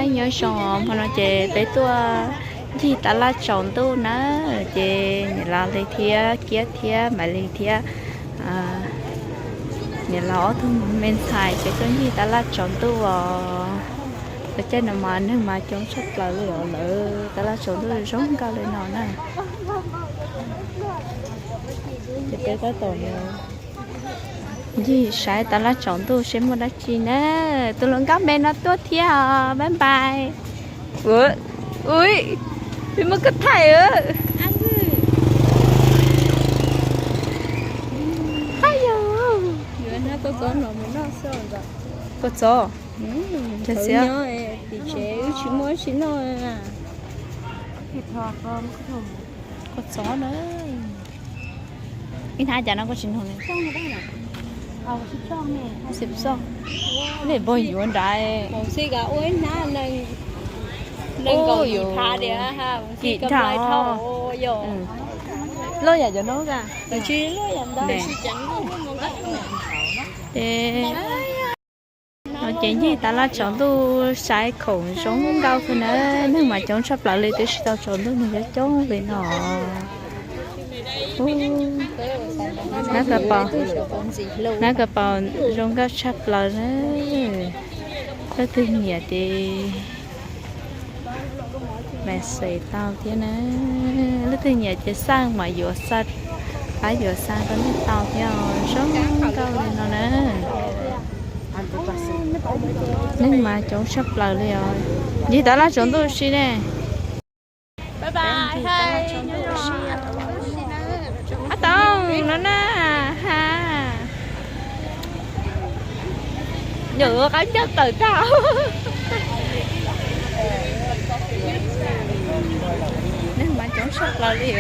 Nyob zoo, hmo no ces peb tuaj ncig tab laj tsaus ntuj na, ces niam laus li thiab Kiab thiab Maiv Lis thiab niam laus ob tug me ntxhais ces tuaj ncig tab laj tsaus ntuj os. Lawv caij no mas neeg mas coob tshaj plaws li os, lawv tab laj tsaus ntuj zoo nkauj li no na. Ces peb tab tom ncig saib tab laj tsaus ntuj seb muaj dab tsi na. Tus hluas nkauj me no tuaj thiab os, bye bye. Ua, ui, peb muaj koj thaij. Haj yog, koj txov, tim tsev wb tsis muaj dab tsi noj. Koj txov na. Ib hnab cas no koj tsis nug ne? Ib pog yuav nrad. Kim dhau. Loj yam cov no. Ces no ces ncig tab laj tsaus ntuj saib khoom zoo nkauj xwb na. Neeg mas coob tshaj plaws li, twb tsis tau tsaus ntuj neeg coob coob li no. Nab ka paus, nab ka paus zoo nkauj tshaj plaws na. Leej twg nyiam ces message tau thiab na. Leej twg nyiam ces xaj mas yuav xa, pab yuav xa rau nej tau thiab os. Zoo nkauj li no na. Neeg mas coob tshaj plaws li os. Ncig tab laj tsaus ntuj si ne. Ab toog no na, ha. Nyuam qab ncaj tawm tag. Neeg mas coob tshaj plaws li.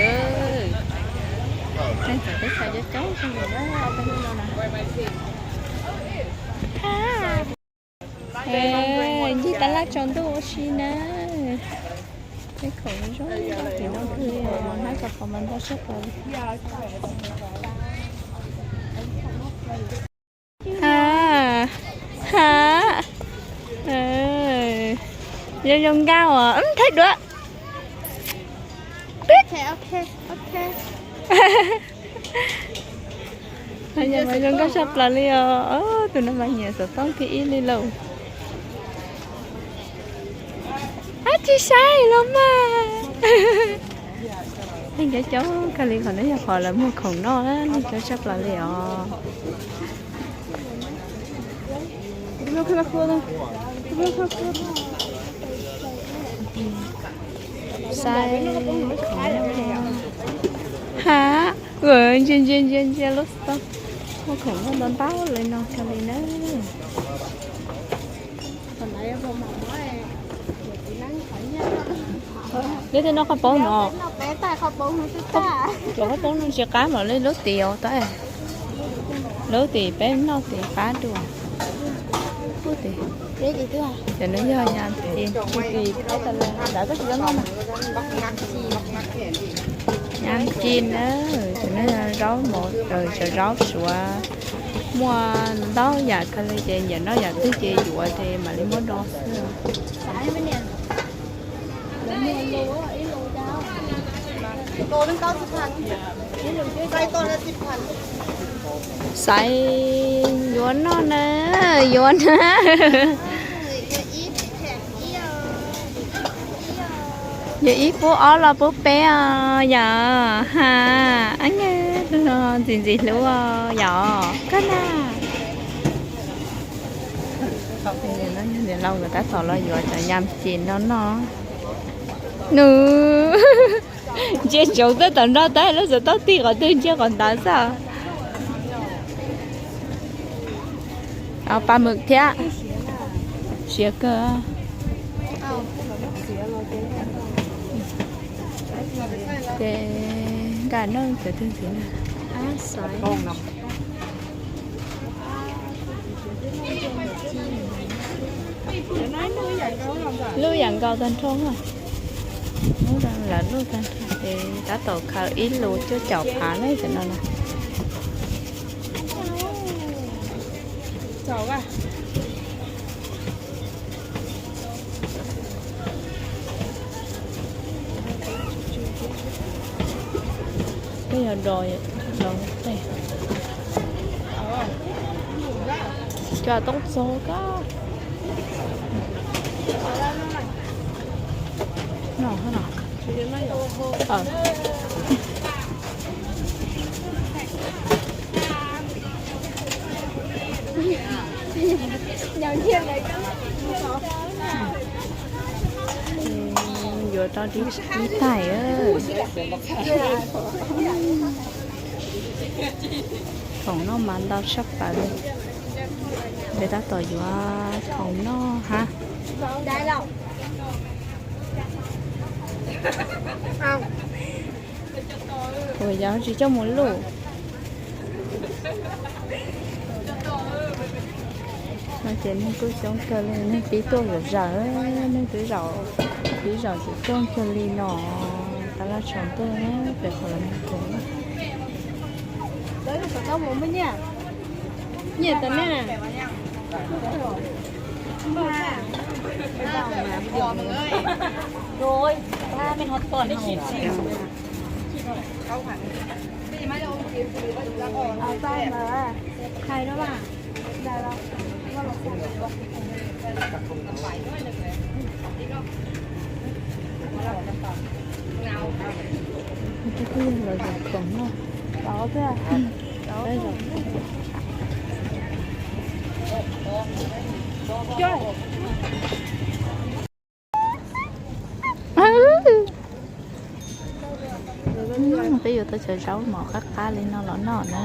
Neeg txawm teb chaws coob coob li na, tej no na. Ncig tab laj tsaus ntuj ua si na. Tej khoom zoo tim no kawg li, hnab ka paus mas ntau tshaj plaws li. Ha, ha. Zoo zoo nkauj os, thaij duab. Twb. Mas zoo nkauj tshaj plaws li os. Tus no mas nyiam xov tooj thib ib li lauj. Ab, tsis saib los mas. Neeg coob coob kawg li, qhov no yog qhov lawv muag khoom noj, neeg coob tshaj plaws li os. Saib khoom noj. Ha, ntsia ntsia ntsia ntsia lub xov tooj, muag khoom noj ntau ntau li no kawg li na. Neb tej noj qhov paub no. Cov qhov paub no tsis qab mas li lub tim os, lub tim peb noj tim qab dua. Cov no yog nyam ci, nyam ci na, cov no yog zaub mov, cov zaub suav, muaj ntau yam kawg li ces nyiam noj yam twg ces yuav ces mam li muab do xwb. Xaiv yuav noj na, yuav na. Yog ib pub ob los pub peb os yom, ha, ab nyab no ntxim ntxim hlub os yom, koj na. Niam laus nkawd tab tom los yuav cov nyam ces no noj. Nws ntsia ntsoov tawm tom nrog tab lub xov tooj tig qhov twg ntsia qhov ntawd xwb. Paj mws thiab. Siav kawg. Ces nkag noj cov twg ntxiv na. Lub yam nkaus tag nrho. Lub lawv lub tag nrho ces tab tom khaws ib lus cuaj caum phav na cov no na. Yog dos, dos tej. Cov toob txog koj. No, no. Yuav rau ib tais. Khoom noj mas ntau tshaj plaws li. Peb tab tom yuav khoom noj hab. Ua yog tsis coj mus luj. No ces neeg kuj coob kawg li, neeg pib tuaj zawm zawm, neeg twb zaum, pib zaum ces coob kawg li no. Tab laj tsaus ntuj pem qhov los mus. Nyiam tau nej. Rồi, ba mươi hột còn không? Hais đó mà. Peb yuav tau cov zaub mov qab qab li no los noj na.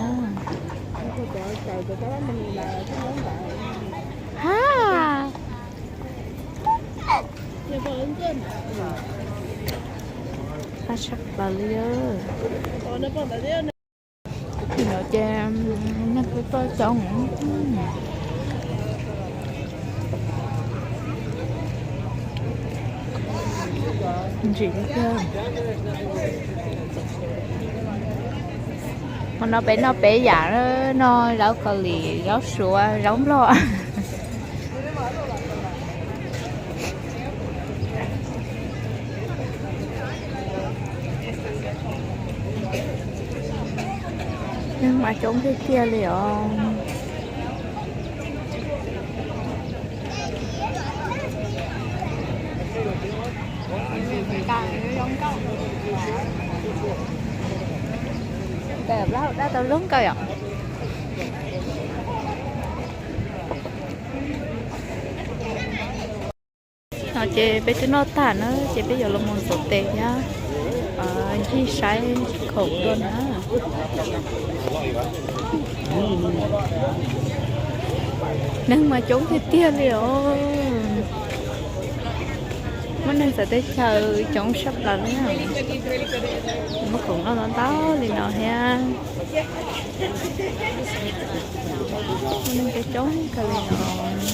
Ha, qab tshaj plaws li. No ces neeg kuj tuaj coob. Ntsim tiag. Hmo no peb noj peb yam, noj zaub Kaus Lim, zaub suav, zaub nplog. Neeg mas coob tiag tiag li os. Dab tau lub nkauj yom. No ces peb twb noj tag na ces peb yuav los mus ntxuav tes thiab ncig saib khoom dua na. Neeg mas coob tiag tiag li os. Muaj neeg txawv teb chaws coob tshaj plaws li. Muaj khoom noj ntau ntau li no thiab. Muaj neeg coob coob kawg li os.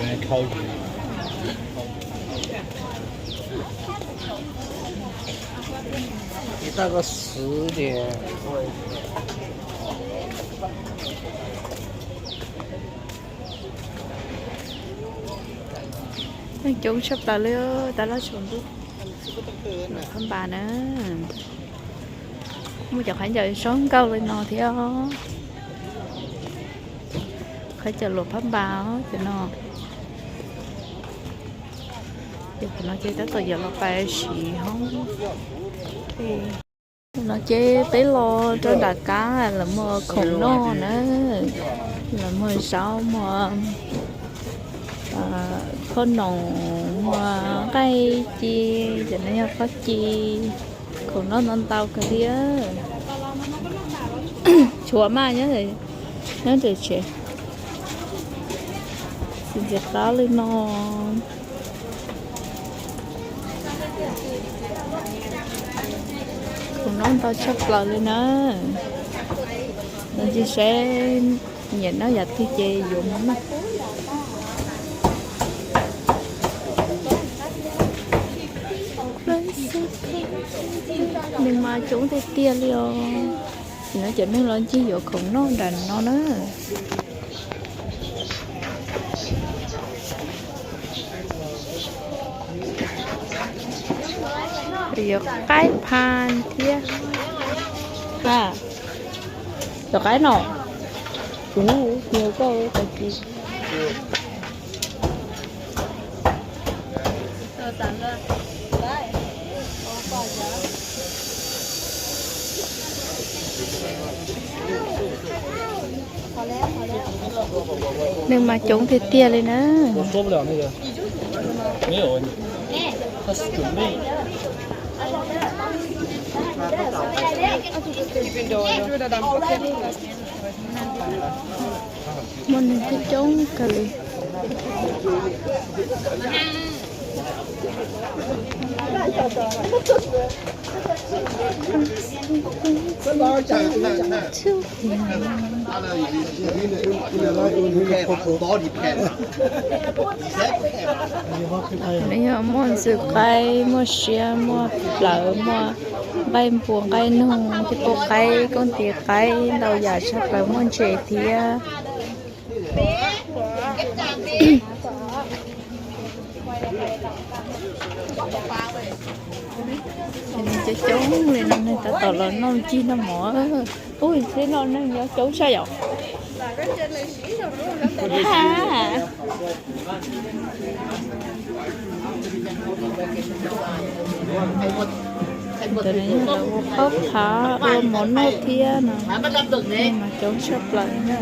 Neeg coob tshaj plaws li, tab laj tsaus ntuj. Phab Npas na, muaj cov khaub ncaws zoo nkauj li no thiab. Khaub ncaws luam Phab Npas cov no. Ces qhov no ces tab tom yuav los pais siv hoob. No ces peb los rau nram kab lawv muag khoom noj na, lawv muag zaub, muag phoj noom, muag nqaij ci, cov no yog qab ci, khoom noj ntau ntau kawg li. Tshuav mas nyob, nyob ntawm tsev, txiv ntxim qab li no. Khoom noj ntau tshaj plaws li na. Los ntsia seb nyiam noj yam twg ces yuav mus noj. Neeg mas coob tiag tiag li os. Nim no cov neeg los ncig yuav khoom noj nram no na. Yuav qaib phan thiab. Ha, yuav qaib no. Kuv nyiag koj tag kis. Neeg mas coob tiag tiag li na. Muaj neeg coob coob kawg li. Nws yog muaj ntxwv qaib, muaj siab, muaj plawv, muaj nqaij npua nqaij noog, thiab pub qaib, koob tis qaib, ntau yam tshaj plaws, muaj ntses thiab. Ces neeg coob coob li no, neeg tab tom los noj cig noj mov. Ui, teb no neeg nyob coob saib yom. Ntawm no yog lawv ua qhob qhav ua mov noj thiab no, mas coob tshaj plaws na.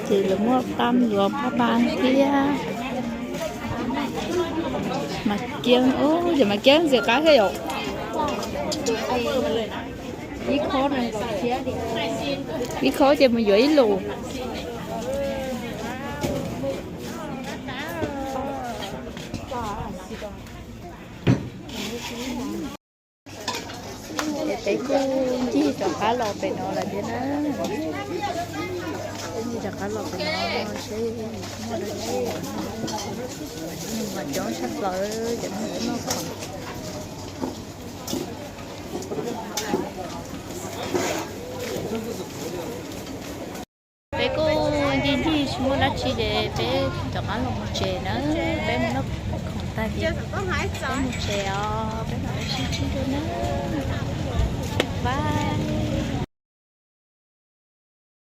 Ces lawv muaj tam luam pab pab thiab. Mas kiab, ub, ces mas kiab ntxim qab thiab yom. Ib khob ces mus yuav ib lus. Ces peb kuj ncig rov qab los pem no lawm thiab na. Peb ncig rov qab los pem no seb muaj dab tsi. Neeg mas coob tshaj plaws, cov neeg tuaj noj khoom. Peb kuj ncig ncig tsis muaj dab tsi ces peb rov qab los mus tsev na. Peb mus noj khoom tag ces peb mus tsev os, peb mam li sib ntsib dua na. Bye.